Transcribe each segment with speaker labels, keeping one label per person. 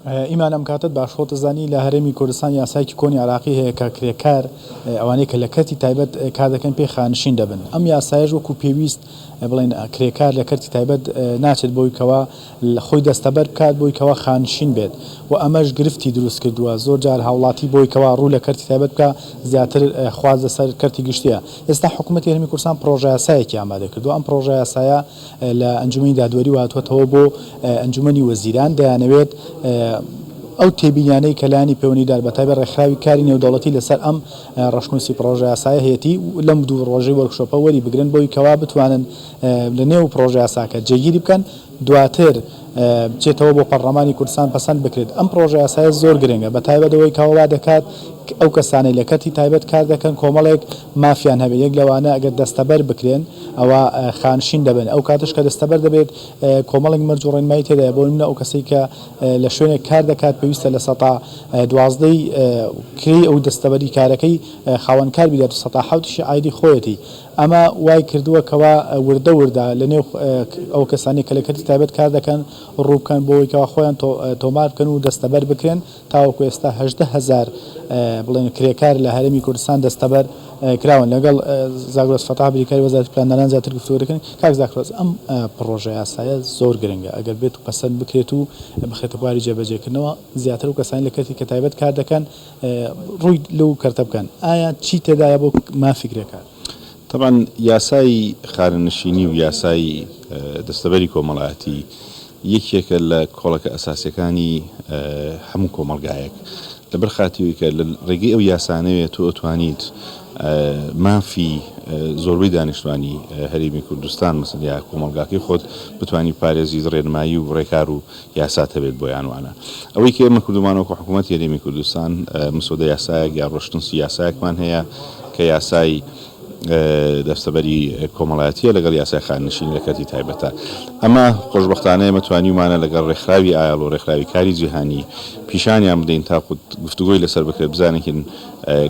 Speaker 1: ئیمان ئەم کاتەت باش، خۆت دەزانی لە هەرێمی کوردستان یاسایەکی کۆنی عێراقی هەیە کە کرێکار ئەوانەی کە لە کەرتی تایبەت کار دەکەن پێی خانشین دەبن، ئەم یاسایەش وەکو پێویست بڵێن کرێکار لە کەرتی تایبەت ناچێت بۆی کەوا خۆی دەستەبەر بکات بۆی کەوا خانشین بێت و ئەمەش گرفتی دروست کردووە زۆر جار هاوڵاتی بۆی کەوا ڕوو لە کەرتی تایبەت بکا زیاتر خواست لەسەر کەرتی گشتیە ئێستا حکوومەتی هەرێمی کوردستان پڕۆژەیاسایەکی ئامادە کردووە ئەم پڕۆژەیاسایە لە ئەنجومەنی دادوەری و هاتووەتەوە بۆ ئەنجومەنی وەزیران، دەیانەوێت ئەو تێبینیانەی کە لایەنی پەیوەندیدار بەتایبەت ڕێکخراوی کاری نێودەوڵەتی لەسەر ئەم ڕەشنووسی پڕۆژەیاسایە هەیەتی لەم دوو ڕۆژەی وۆرکشۆپە وەری بگرن بۆی کەوا بتوانن لەنێو پڕۆژەیاساکە جێگیری بکەن دواتر بچێتەوە بۆ پەڕڵەمانی کوردستان پەسەند بکرێت. ئەم پڕۆژەیاسایە زۆر گرنگە، بەتایبەت ئەوەی کە وا دەکات ئەو کەسانەی لە کەرتی تایبەت کار دەکەن کۆمەڵێک مافیان هەبێت، یەک لەوانە ئەگەر دەستەبەر بکرێن ئەوا خانشین دەبن، ئەو کاتەش کە دەستەبەر دەبێت کۆمەڵێک مەرج و ڕێنمایی تێدایە، بۆ نمونە ئەو کەسەی کە لە شوێنێک کار دەکات پێویستە لە سەتا دوازدەی کرێی ئەو دەستەبەری کارەکەی خاوەن کار بیدات و سەتا حەوتیشی عایدی خۆیەتی. ئەمە وای کردووە کەوا وردە وردە لە نێو ئەو کەسانەی کە لە کەرتی تایبەت کار دەکەن ڕوو بکەن بۆ ئەوەی کەوا خۆیان تۆمار بکەن و دەستەبەر بکرێن تاوەکو ئێستا 18,000 بڵێن کرێکار لە هەرێمی کوردستان دەستەبەر کراون. لەگەڵ زاگرۆس فەتاح بریکاری وەزارەتی پلاندانان زیاتر گفتوگۆ دەکەین. کاک زاگرۆس ئەم پڕۆژە یاسایە زۆر گرنگە ئەگەر بێت و پەسەند بکرێت و بخرێتە بواری جێبەجێکردنەوە زیاتر ئەو کەسانەی لە کەرتی کە تایبەت کار دەکەن ڕووی لەو کەرتە بکەن ئایا چی تێدایە بۆ مافی کرێکار؟
Speaker 2: تەبعەن یاسای خانەنشینی و یاسای دەستەبەری کۆمەڵایەتی یەکێکە لە کۆڵەکە ئەساسیەکانی هەموو کۆمەڵگایەک لەبەر خاتری کە لە ڕێگەی ئەو یاسانەوێ تۆ ئەتوانیت مافی زۆربەی دانیشتوانی هەرێمی کوردستان مەسەلەن یا کۆمەڵگاکەی خۆت بتوانی بپارێزیت ڕێنمایی و ڕێکار و یاسات هەبێت بۆیان وانە ئەوەی کە ئێمە کردومانە وەکو حکوومەتی هەرێمی کوردستان مسۆدە یاسایەک یا ڕۆشتنسی یاسایەکمان هەیە کە یاسای دەستەبەری کۆمەڵایەتیە لەگەڵ یاسای خانەنشینی لە کەرتی تایبەتە ئەمە خۆشبەختانە ئێمە توانیومانە لەگەڵ ڕێکخراوی ئایەڵ و ڕێکخراوی کاری جیهانی پیشانیان بدەین تاخود گفتوگۆی لەسەر بکرێت بزانین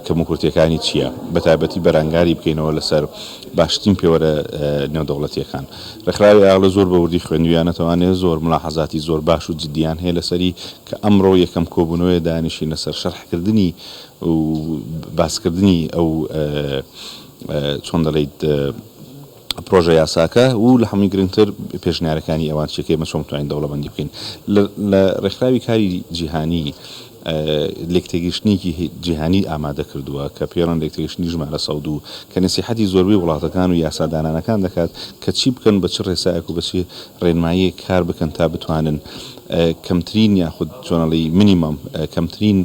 Speaker 2: کەموکورتیەکانی چییە بەتایبەتی بەرانگاری بکەینەوە لەسەر باشترین پێوەرە نێودەوڵەتیەکان. ڕێکخراوی ئایڵۆ زۆر بە وردی خوێندویانەتەوانێ زۆر ملاحەزاتی زۆر باش و جدیان هەیە لەسەری کە ئەمڕۆ یەکەم کۆبوونەوەیە دانیشین لەسەر شەرحکردنی و باسکردنی ئەو چۆن دەڵێیت پرۆژە یاساکە و لە هەمووی گرنگتر پێشنیارەکانی ئەوان چیە کە ئێمە چۆن بتوانین دەوڵەمەندی بکەین لە ڕێکخراوی کاری جیهانی لێکتێگەیشتنێکی جیهانی ئامادە کردووە کە پێی ئەڵێن لێکتێگەیشتنی ژمارە 102 کە نەسیحەتی زۆربەی وڵاتەکان و یاسادانانەکان دەکات کە چی بکەن بە چ ڕێسایەک و بە چ ڕێنماییەک کار بکەن تا بتوانن کەمترین یاخود چۆن ئەڵێی minimum کەمترین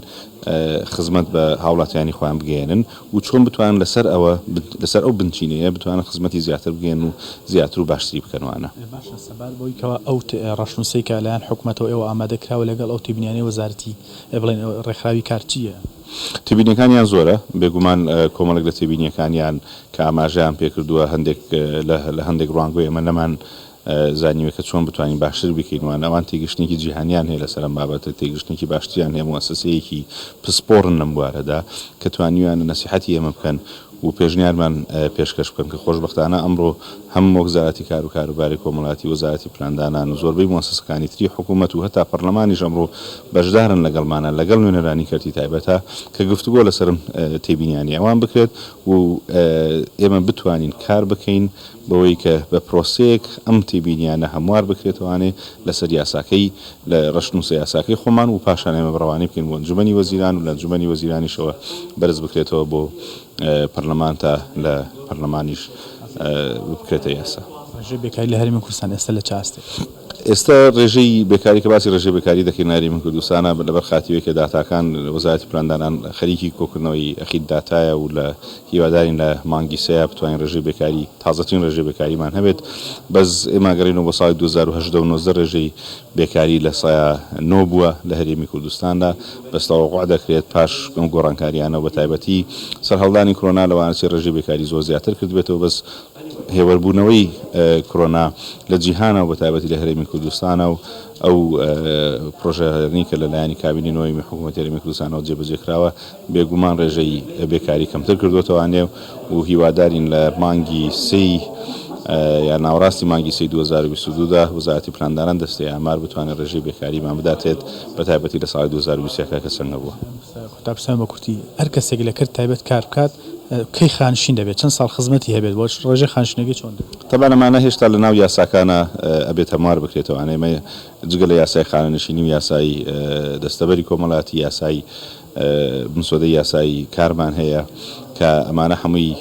Speaker 2: خزمەت بە هاوڵاتیانی خۆیان بگەیەنن و چۆن بتوانن لەسەر ئەوە لەسەر ئەو بنچینەیە بتوانن خزمەتی زیاتر بگەیەنن و زیاتر و باشتری بکەن وانە.
Speaker 1: باشە سەبارەت بەوەی کەوا ئەو ڕەشنووسەی کە لایەن حکومەتەوە ئێوە ئامادە کراوە لەگەڵ ئەو تێبینیانەی وەزارەتی بڵێن ڕێکخراوی کار چییە؟
Speaker 2: تێبینیەکانیان زۆرە، بێگومان کۆمەڵێک لە تێبینیەکانیان کە ئاماژەیان پێکردووە هەندێک لە هەندێک ڕوانگەی ئێمە نەمان زانیوە کە چۆن بتوانین باشتر بیکەین وان ئەوان تێگەشتنێکی جیهانیان هەیە لەسەر ئەم بابەتە، تێگەشتنێکی باشتریان هەیە، موئەسەسەیەکی پسپۆڕن لەم بوارەدا کە توانیویانە نەسیحەتی ئێمە بکەن و پێشنیارمان پێشکەش بکەن کە خۆشبەختانە ئەمڕۆ هەم وەزارەتی کار و کاروباری کۆمەڵایەتی، وەزارەتی پلاندانان و زۆربەی موئەسەسەکانی تری حکوومەت و هەتا پەرلەمانیش ئەمڕۆ بەشدارن لەگەڵمانا لەگەڵ نوێنەرانی کەرتی تایبەتا کە گفتوگۆ لەسەر ئەم تێبینیانەی ئەوان بکرێت و ئێمە بتوانین کار بکەین بەوەی کە بە پرۆسەیەک ئەم تێبینیانە هەموار بکرێتەوانێ لەسەر یاساکەی لە ڕەشنووسە یاساکەی خۆمان و پاشان ئێمە ڕەوانەی بکەین بۆ ئەنجومەنی وەزیران و لە ئەنجومەنی وەزیرانیشەوە بەرز بکرێتەوە بۆ پەرلەمان تا لە پەرلەمانیش بکرێتە یاسا.
Speaker 1: ڕێژەی بێکاری لە هەرێمی کوردستان ئێستا لە چ ئاستێکە؟
Speaker 2: ئێستا ڕێژەی بێکاری کە باسی ڕێژەی بێکاری دەکەین لە هەرێمی کوردستانا لەبەر خاتری کە داتاکان وەزارەتی پلاندانان خەریکی کۆکردنەوەی ئەخیر داتایە و لە هیوادارین لە مانگی سێیا بتوانین ڕێژەی بێکاری تازەترین ڕێژەی بێکاریمان هەبێت بەس ئێمە گەڕێینەوە بۆ ساڵی 2018 و 19 ڕێژەی بێکاری لە سەیا نۆ بووە لە هەرێمی کوردستاندا بەس تەوەقوع دەکرێت پاش ئەم گۆڕانکاریانە و بەتایبەتی سەرهەڵدانی کرۆنا لەوانەچێ ڕێژەی بێکاری زۆر زیاتر کردبێتەوە بەس هێوەربوونەوەی کرۆنا لە جیهانا و بەتایبەتی لە هەرێمی کوردستانا و ئەو پرۆژانەی کە لە لایەنی کابینەی نۆیەمی حکوومەتی هەرێمی کوردستانەوە جێبەجێ کراوە بێگومان ڕێژەی بێکاری کەمتر کردووەتەوانێ و هیوادارین لە مانگی سێی. یا ناوەڕاستی مانگی سێی 2022 دا وەزارەتی پلاندانان دەستەی ئامار بتوانێت ڕێژەی بێکاریمان بداتێت بە تایبەتی لە ساڵی 2021 کە چەند هەبووە.
Speaker 1: کۆتا پرسیار بە کورتی، هەر کەسێک لە کەرتی تایبەت کار بکات کەی خانشین دەبێت؟ چەند ساڵ خزمەتی هەبێت؟ وە ڕێژەی خانشینەکەی چۆن دەبێت؟
Speaker 2: تەبعەن ئەمانە هێشتا لە ناو یاساکانا ئەبێت هەموار بکرێتەوە ئەمە جگە لە یاسای خانەنشینی و یاسای دەستەبەری کۆمەڵاتی یاسای مسۆدەی یاسایی کارمان هەیە کە ئەمانە هەمووی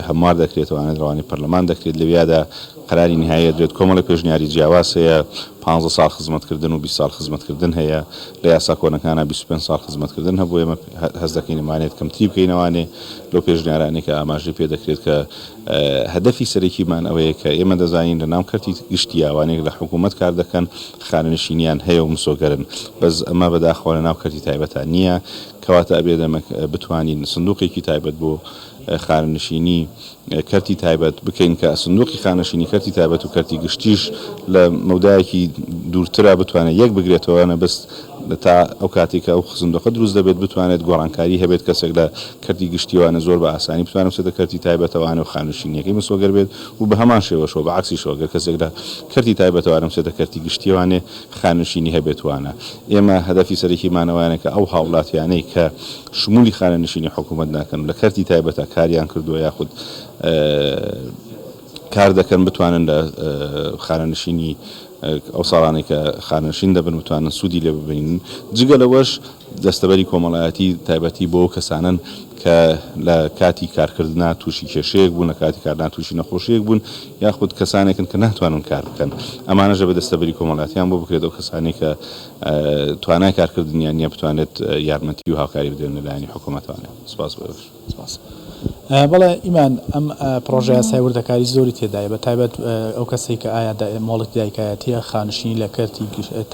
Speaker 2: هەموار دەکرێتەوە ئەوانە ڕەوانەی پەرلەمان دەکرێت لەویادا قەراری نهایی ئەدرێت کۆمەڵێک پێشنیاری جیاواز هەیە پانزە ساڵ خزمەتکردن و 20 ساڵ خزمەتکردن هەیە لە یاسا کۆنەکانە 25 ساڵ خزمەتکردن هەبوو ئێمە هەست دەکەین ئەمانێت کەمتری بکەینەوانێ لەو پێشنیارانەی کە ئاماژەی پێ دەکرێت کە هەدەفی سەرەکیمان ئەوەیە کە ئێمە دەزانین لە ناو کەرتی گشتییا ئەوانەی لە حکوومەت کار دەکەن خانەنشینیان هەیە و مسۆگەرن بەس ئەمە بەداخەوە لە ناو کەرتی تایبەتا نییە کەواتە ئەبێت ئێمە بتوانین سندوقێکی تایبەت بۆ خانەنشینی کەرتی تایبەت بکەین کە سندوقی خانەشینی کەرتی تایبەت و کەرتی گشتیش لە مەودایەکی دوورترا بتوانێت یەک بگرێتەوە نە بەس تا ئەو کاتەی کە ئەو سندوقە دروست دەبێت بتوانێت گۆڕانکاری هەبێت کەسێک لە کەرتی گشتیەوانە زۆر بە ئاسانی بتوانێت بچێتە کەرتی تایبەتەوانە و خانەنشینیەکەی مسۆگەر بێت و بە هەمان شێوەشەوە بە عەکسیشەوە گەر کەسێک لە کەرتی تایبەتەوانە بچێتە کەرتی گشتیەوانێ خانەنشینی هەبێت وانە ئێمە هەدەفی سەرەکیمان ئەوانە کە ئەو هاوڵاتیانەی کە شمولی خانەنشینی حکوومەت ناکەن و لە کەرتی تایبەتە کاریان کردووە یاخود کار دەکەن بتوانن لە خانەنشینی ئەو ساڵانەی کە خانەنشین دەبن بتوانن سوودی لێ ببینن، جگە لەوەش دەستەبەری کۆمەڵایەتی تایبەتی بۆ ئەو کەسانەن کە لە کاتی کارکردنا تووشی کێشەیەک بوون، لە کاتی کاردنا تووشی نەخۆشییەک بوون یاخود کەسانێکن کە ناتوانن کار بکەن ئەمانەش دەبێت دەستەبەری کۆمەڵایەتیان بۆ بکرێت، ئەو کەسانەی کە توانای کارکردنیان نییە بتوانرێت یارمەتی و هاوکاری بدرێن لە لایەنی حکوومەتەوە. سوپاس بۆ ئێوەش.
Speaker 1: سپاس. بەڵێ ئیمان ئەم پڕۆژە یاسای وردەکاری زۆری تێدایە بە تایبەت ئەو کەسەی کە ئایا مۆڵەتی دایکایەتیە خانشینی لە کەرتی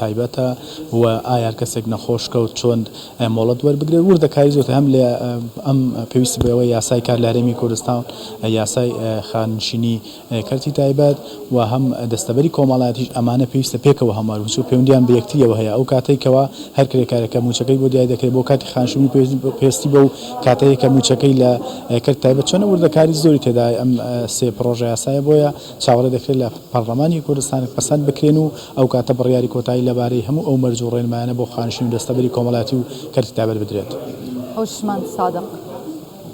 Speaker 1: تایبەتە و ئایا کەسێک نەخۆش کەوت چۆن مۆڵەت وەربگرێت وردەکاری زۆر هەم لە ئەم پێویستی بەوە یاسای کار لە هەرێمی کوردستان یاسای خانشینی کەرتی تایبەت و هەم دەستەبەری کۆمەڵایەتیش ئەمانە پێویستە پێکەوە هەموار بن چونکە پەیوەندیان بە یەکتریەوە هەیە ئەو کاتەی کەوا هەر کرێکارێک کە مووچەکەی بۆ دیاری دەکرێت بۆ کاتی خانشینی پێویستی بەو کاتەیە کە مووچەکەی لە کەرتی تایبەت چۆنە وردەکاری زۆری تێدایە ئەم سێ پڕۆژە یاسایە بۆیە چاوەڕێ دەکرێت لە پەڕلەمانی کوردستان پەسەند بکرێن و ئەو کاتە بڕیاری کۆتایی لەبارەی هەموو ئەو مەرج و ڕێنمایانە بۆ خانشین و دەستەبەری کۆمەڵایەتی و کەرتی تایبەت بدرێت.
Speaker 3: هۆشمەند سادق.